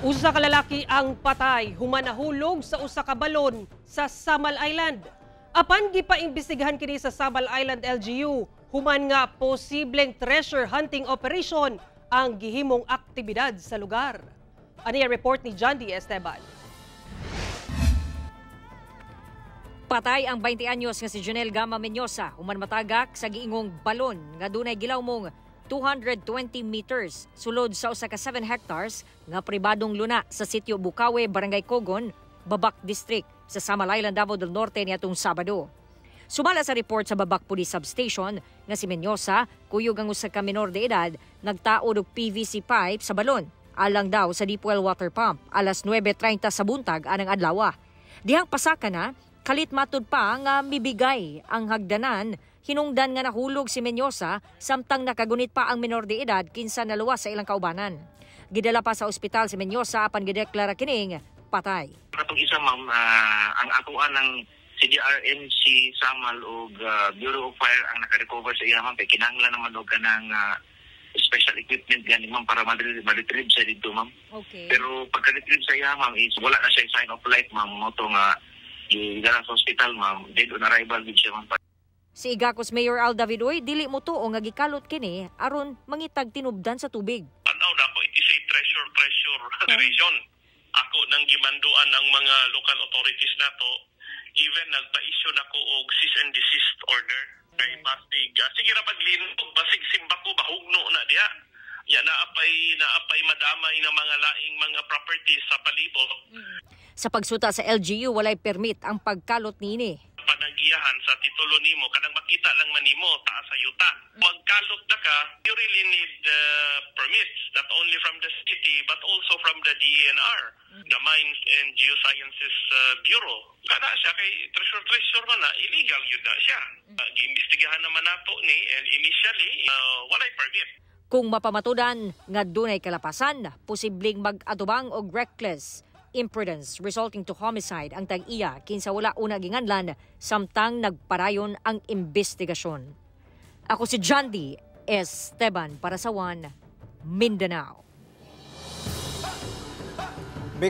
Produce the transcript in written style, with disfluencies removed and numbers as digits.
Usa ka lalaki ang patay human nahulog sa usa ka balon sa Samal Island. Apan gipaimbestigahan kini sa Samal Island LGU human nga posibleng treasure hunting operation ang gihimong aktibidad sa lugar. Ani ang report ni John D. Esteban. Patay ang 20 anyos nga si Jonel Gama Menyosa human matagak sa giingong balon nga dunay gilawmong 220 meters sulod sa usa ka 7 hectares nga pribadong luna sa sitio Bukawe, Barangay Cogon, Babak District sa Samal Island, Davao del Norte niadtong Sabado. Sumala sa report sa Babak Police Substation nga si Menyosa, kuyog ang usa ka menor de edad, nagtaod og PVC pipe sa balon alang daw sa deep well water pump alas 9:30 sa buntag anang adlaw. Dihang pasaka na, kalit matud pa nga mibigay ang hagdanan, hinungdan nga nahulog si Menyosa samtang nakagunit pa ang menor de edad kinsa naluwas sa ilang kaubanan. Gidala pa sa ospital si Menyosa apan gideklara kining patay. Katong isa, ma'am, ang atoan ng CDRMC Samal og Bureau of Fire ang naka-recover sa iya, ma'am, kay kinahanglan naman og kanang special equipment gani, ma'am, para ma-retrieve siya dito, ma'am. Pero pagka-retrieve sa iya, ma'am, is wala na siya sign of life, ma'am, mo to nga gidala sa hospital, ma'am, dead on arrival gid siya, ma'am. Si Igacos Mayor Al David Uy dili mo tuo nga gikalot kini aron mangitag tinubdan sa tubig. Tanaw na ako, it is a treasure operation. Ako nang gimanduan ang mga local authorities nato. Even nagpa-issue nako og cease and desist order. Kay basig, sige ra paglinog, basig simba ko bahugno na diha. Ya naapay madamay na mga laing mga properties sa palibot. Sa pagsuta sa LGU, walay permit ang pagkalot niini. Panagiyahan sa titulo nimo, kanang makita lang man nimo taas sa yuta. Magkalot na ka, you really need permits not only from the city but also from the DENR, the Mines and Geosciences Bureau. Kana siya kay treasure treasure man na, illegal yun na siya. Giimbestigahan naman nato ni and initially walay permit. Kung mapamatudan nga dunay kalapasan, posibleng mag-atubang og reckless imprudence resulting to homicide ang tag-iya kinsa wala una ginganlan samtang nagparayon ang investigasyon. Ako si John D. Esteban para sa One Mindanao.